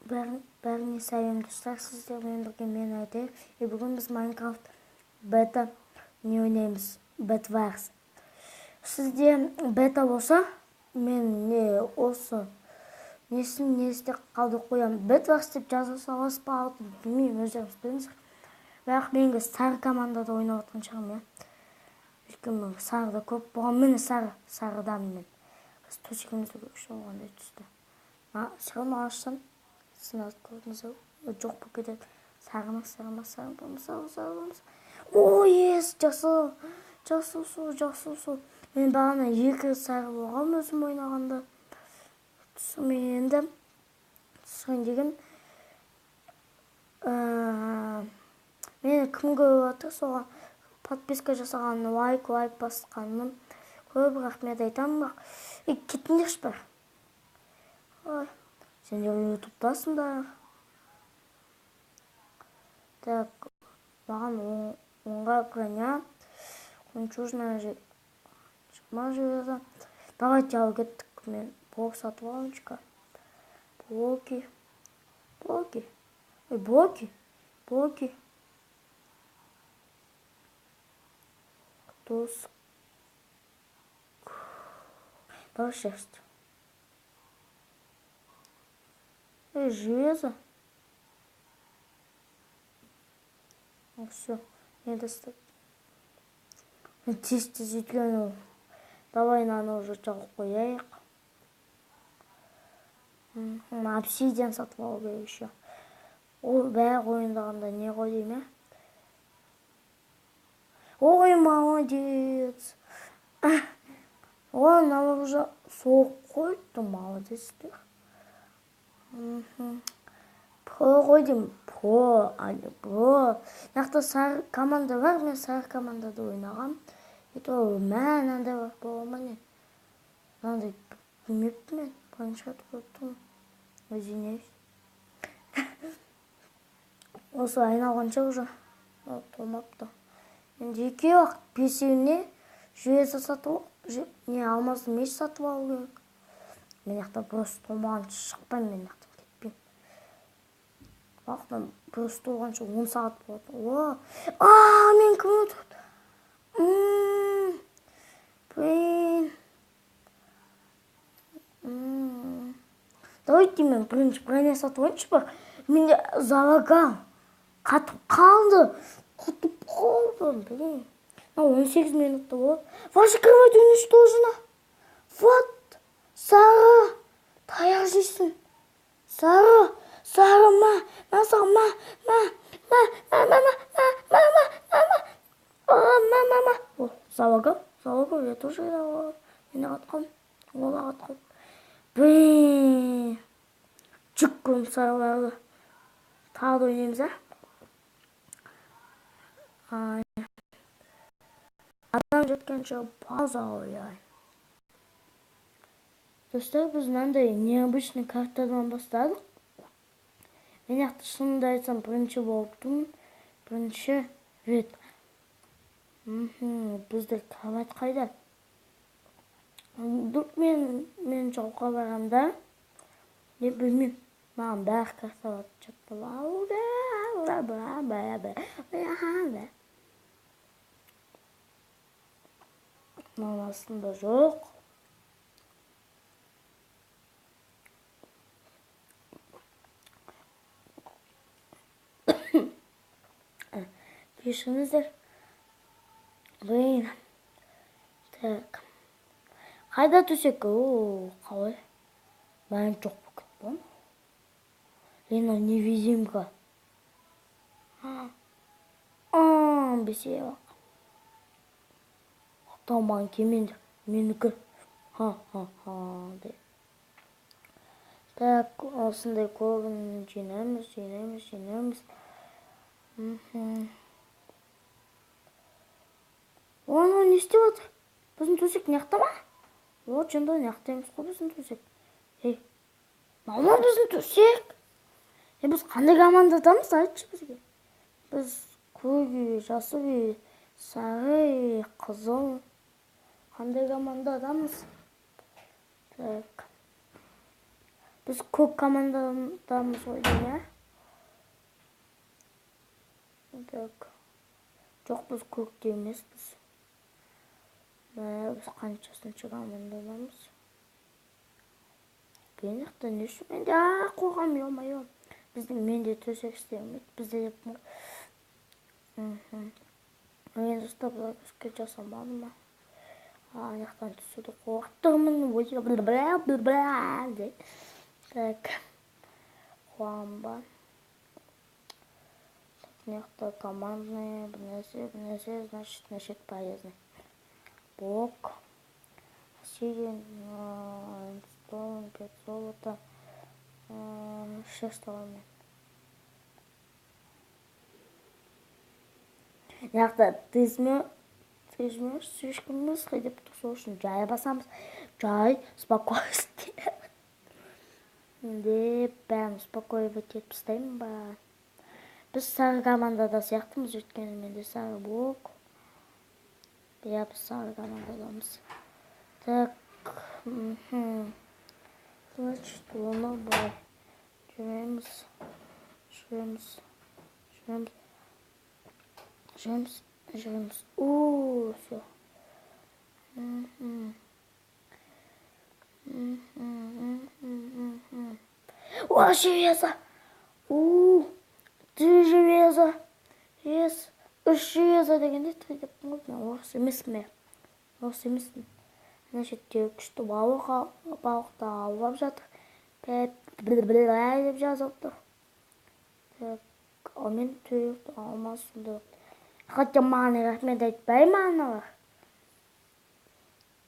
Бәріне сәлем, достар, сіздермен бірге мен, Айдай. И бүгін біз Майнкрафт бета не ойнаймыз, Bedwars. Сізде бета болса, мен не осы несін не істеп қалдырып қоямын. Bedwars деп жаза саласыз ба, білмеймін, өздеріңіз біліңіздер. Бірақ мен сары командада ойнап жатқан шығармын, иә. Өйткені мен сарыда көп болған, міне сарыдамын мен. Біз төсегімізді күшті болғандай түсті. Все равно ашсам, сынады, көрдіңіз, жоқ болып кетеді. Сары ма, сары ма, сары ма, сары, сары, сары. О, ес, жасыл, жасыл су, жасыл су. Мен бағана екі сары болғанмын өзім ойнағанда. Сонымен енді түсірейін деген. Мені кім көріп жатыр, соған подписка жасаған, лайк басқаным көп рахмет айтамын. Бірақ кетіңдерші бір. Ой, сендер ютубтасыңдар. Так, маған оңға броня, жемчужная железо. Давайте ал кеттік. Мен блок сатып алайыншы. Блоки. Блоки. Ой, блоки. Блоки. Дос. Давай шерсть. Железо. Все, не достать. Тез-тез өйткені. Давай мынаны уже жауып қояйық. Обсидиан сатып алу керек еще. Ол бәрі ойындағанда не ғой деймін, ә? Ой, молодец. Ой, мыналар уже соғып қойыпты, молодецтер. Про ғой деймін, про, а не бро. Мына сары команда бар, мен сары командада ойнағам. Это мә, мынандай бар бола ма не? Мынандай білмеппін мен, бірінші рет көріп тұрмын. Извиняюсь. Осы айналғанша уже толмапты. Енді екеу ақ бесеуіне железо сатып, не алмазды меч сатып алу керек. Мен жақта бұрыс толмағанша шықпаймын, мен жақтан кетпеймін. Уақытым бұрыс толғанша 10 сағат болады. О, а, мен кім отырды? Блин. Давайте мен бірінші броня сатып алайыншы бар. Менде залагал. Қатып қалды. Қатып қалды, блин. 18 минутта болады. Ваша кровать уничтожена. Вот. Сары. Таяқ жейсің. Сары. Сары, ма. Ма, сары, ма. Ма. Ма, ма, ма, ма, ма, ма, ма, ма, ма. Ма, ма, ма. О, залагал. Залагал, я тоже залагал. Мен атқам. Ол атқам. Блин. Жүк көрім сарыларды. Тағы да ойнаймыз, а? Адам жеткенше пауза қояйын. Достар, біз мынандай необычный картадан бастадық. Мен жақта шынымды айтсам бірінші болып тұрмын. Бірінші рет. Бізде кровать қайда? Мен жауға барамда. Не білмеймін. Маған бәрі карталар жатты. Мынаның астында жоқ. Кешіріңіздер. Блин. Так. Қайда төсек? О, қалай? Бәрін жоқ болып кетті ғой. Лена невидимка. Бесеу ақ. Маған келмеңдер. Менікі. Ха-ха-ха деп. Так, осындай көбін жинаймыз, жинаймыз, жинаймыз. Оны не істеп отыр? Біздің төсек мына жақта ма? О, жында мына жақта емес қой біздің төсек. Ей, мынау ма біздің төсек? Біз қандай командадамыз, айтшы бізге. Біз көк үй, жасыл үй, сары үй, қызыл. Қандай командадамыз? Так. Біз көк командадамыз ғой деймін, иә? Так. Жоқ, біз көкте емеспіз. Біз қаншасыншы командадамыз? Мен жақта не үшін менде қорқамын, ё-моё. Біздің менде төсек істемейді. Бізде деп. Мен достар былай жасамадым ма? Ана жақтан түсуді қорықтырмын. Так. Қуамын ба? Мына жақта командный, бір нәрсе, значит, значит полезный. Блок. Сирен, стол, 5 золота, 6 аламын. Мына жақта ты жмешь слишком быстро деп тұр, сол үшін жай басамыз. Жай, спокойствие. Деп бәрін успокоивать етіп тастаймын ба? Біз сары командада сияқтымыз, өйткені менде сары блок. Иә, біз сары командадамыз. Так, значит, оны былай жүреміз, жүреміз, жүреміз, жүреміз, жүреміз. О, все. О, железо! У, 3 железо! Yes, 3 железо дегенде 3 деп ғой, мен орыс емеспін. Орыс емеспін. Ана шетте күшті балықты аулап жатыр. Деп жазылып тұр. Так, ал мен 4 алмаз сондай. Хотя маған рахмет айтпай ма аналар?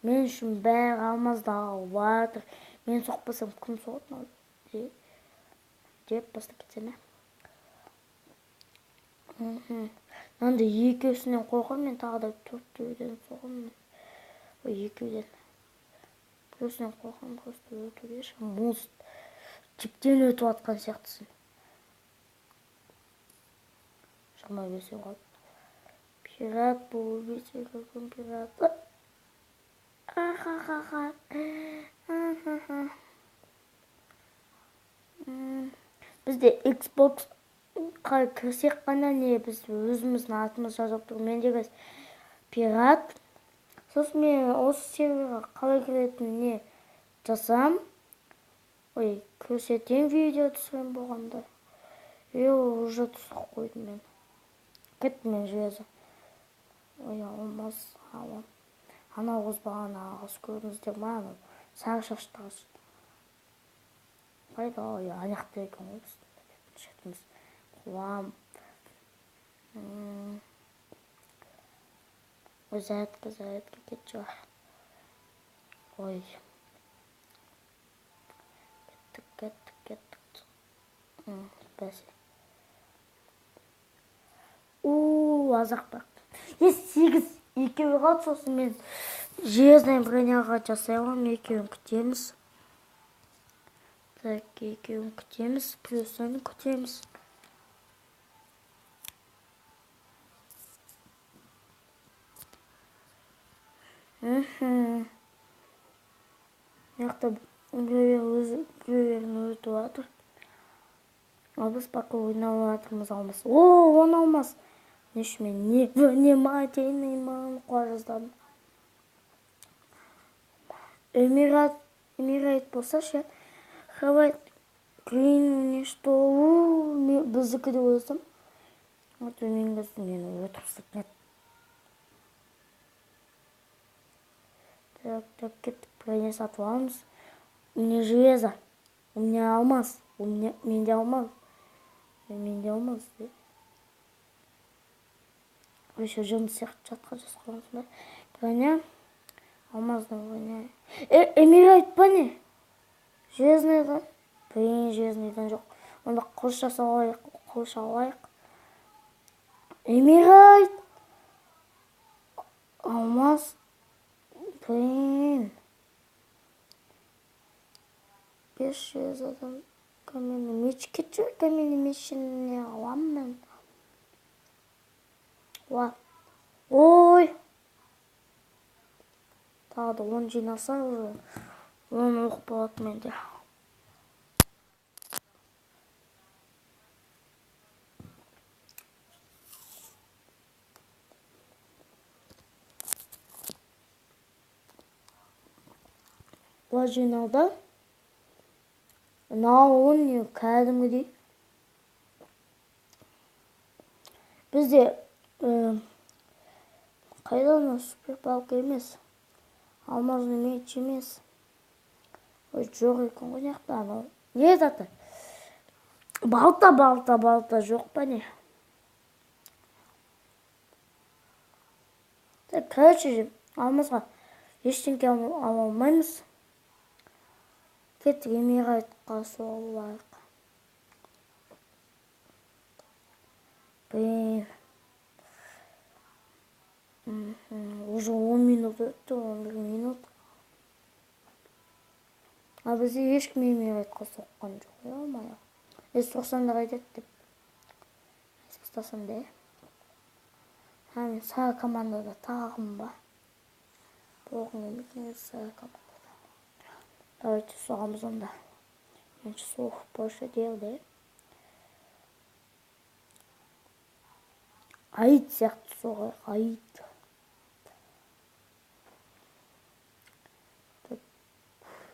Мен үшін бәрі алмазды алып жатыр. Мен соқпасам кім соғады деп бастап кетсем, Мынандай екеусінен қорқамын, мен тағы да төртеуден соғамын. Ой, екеуден. Біреусінен қорқамын, просто өтуге мост жіптен өтіп жатқан сияқтысың. 25-е қалды. Пират бұл, убейте, какой пират. Ахахаха. Ахаха. Бізде Xbox кірсек қана не, біз өзіміздің атымыз жазып тұр. Менде қазір пират. Сосын мен осы серверға қалай кіретінін не жасам. Ой, көрсетем, видео түсірем болғанда. Е, уже түсіріп қойдым мен. Кеттім мен железо. Ой, алмаз алам. Анау қыз бағана қыз көрдіңіздер ма? Анау сары шашты қыз. Қайда? Ой, ана жақта екен ғой біздің шетіміз. Қуам. Ой, зарядка, зарядка кетші бар. Ой. Кеттік, кеттік, кеттік. Бәсе. У, азақ бар. Е, 8 екеуі қалды, сосын мен железный броняға жасай аламын, екеуін күтеміз. Так, екеуін күтеміз, плюсын күтеміз. Мына біреулер біреулерін өтіп жатыр. Ал біз пока ойнап жатырмыз алмас. О, он алмас. Не үшін мен не внимательный маған қуа жаздадым. Эмират болса ше, Хавайт Грин не что, біздікі деп ойласам. Вот мен қазір мені өтіп тастады. Так, так, кеттік, броня сатып аламыз. У меня железо, у меня алмаз, у меня менде алмаз. Менде алмаз. Еще жын сияқты жатқа жазып қойғансың ба? Броня, алмазный броня. Эмирайт па не? Железныйдан? Блин, железныйдан жоқ. Онда қылыш жасап алайық, қылыш алайық. Эмирайт! Алмаз. Блин. 500 адам каменный меч кетші, каменный мечіне аламын мен. Уа. Ой! Тағы да 10 жинаса уже 10 оқ болады менде. Құла жиналды. Мынау не кәдімгідей. Бізде қайда анау суперпалка емес. Алмазный меч емес. Ой, жоқ екен ғой мына анау. Не заты? Балта, балта, балта жоқ па не? Так, короче, алмазға ештеңке ала алмаймыз. Кеттік, эмирайтқа соғып алайық. Блин. Уже 10 минут өтті, 11 минут. А бізде ешкім эмирайтқа соққан жоқ, ё-моё. Соқсам да қайтеді деп. Ұстасам да. Мен сары командада тағым ба? Болғым келмейді негізі сары командада. Давайте соғамыз онда. Менше соғып больше дел, да? Айт сияқты соғайық, айт.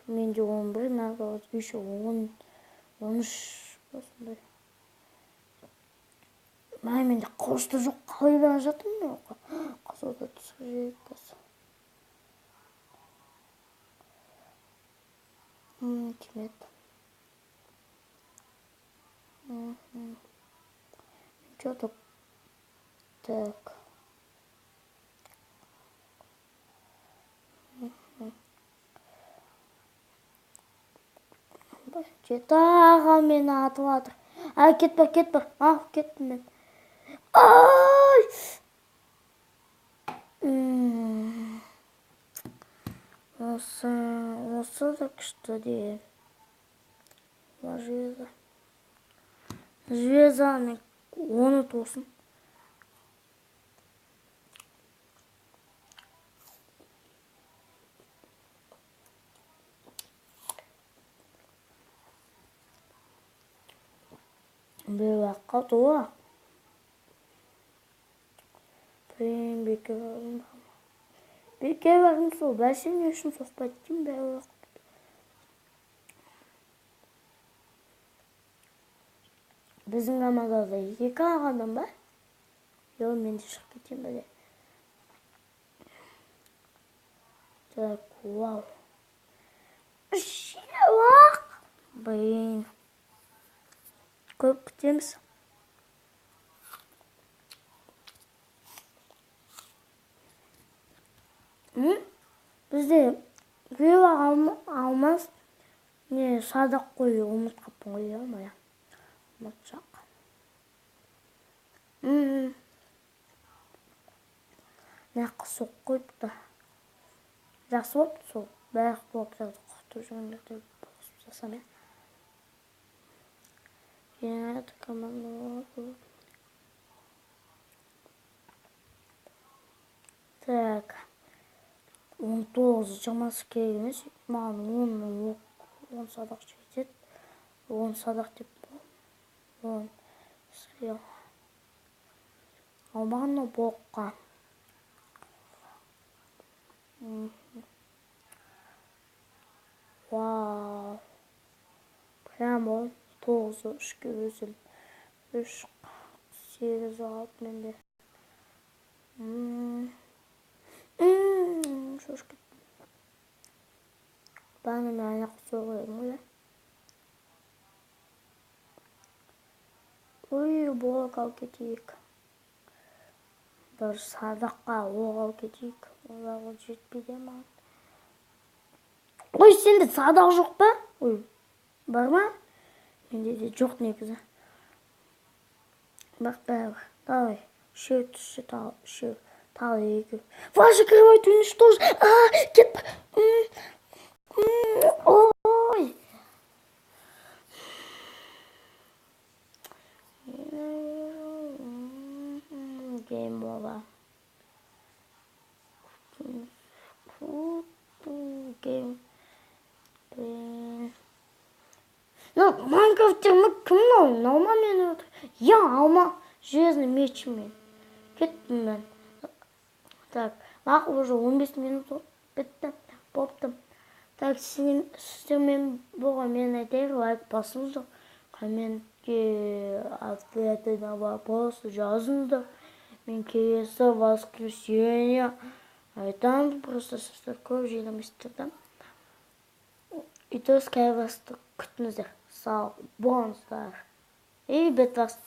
Менде 11, мына еще 10, 13 осындай. Мә, менде қылыш та жоқ, қалай бара жатырмын мен оқа? Қызылда түсіп жібереді қазір. Тимеді. Чё-то так. Тағы мені атып жатыр. Ай, кет бар, кет бар. Ах, кеттім мен. Ай! Осы да күшті де. Железо. Железоны оны тосын. Біреу ақ қалды ғой. Блин, бекер бардым. Бекер бардым сол. Бәсе не үшін соқпайды деймін, бәрі ақ. Біздің командада 2 ақ адам ба? Йо, мен де шығып кетейін ба де. Так, вау. Үшеу ақ. Блин. Көп күтеміз. Бізде біреу алмаз не садақ қою ұмытып қалыппын ғой, ё-моё. Ұмытшақ. Мына жаққа соғып қойыпты. Жақсы болыпты сол. Барлық блоктарды құртып жүргендер деп қосып жасам, иә. Так. 19 жиырмасы керек емес. Маған 10 садақ жетеді. 10 садақ деп 10 стрел. Ал маған мынау блокқа. Вау. Прямо 9 үшке өзім. 3, 8, 6 менде. Шошып кеттім. Бағана мен аяқ соғып едім ғой. Ой, блок алып кетейік. Бір садаққа оқ алып кетейік. Олар жетпейді маған. Ой, сенде садақ жоқ па? Ой, бар ма? Менде де жоқ негізі. Бірақ бәрібір. Давай, үшеу түссе тағы үшеу, тағы екеу. Ваша кровать уничтожена. А, кет. Ой. Гейм over. Гейм. Блин. Ну, Майнкрафттер кім мынау? Мынау ма мені отыр? Я, алма, железный меч мен. Кеттім мен. Так, мақұл, уже 15 минут бітті. Бопты. Так, сіздермен болған мен айтайын, лайк басыңыздар, комментке ответы на вопросы жазыңыздар. Мен келесі воскресенье айтамын, просто сіздер көп жинамайсыздар да. И то Skywars-ты күтіңіздер. Сау болыңыздар. И Bedwars.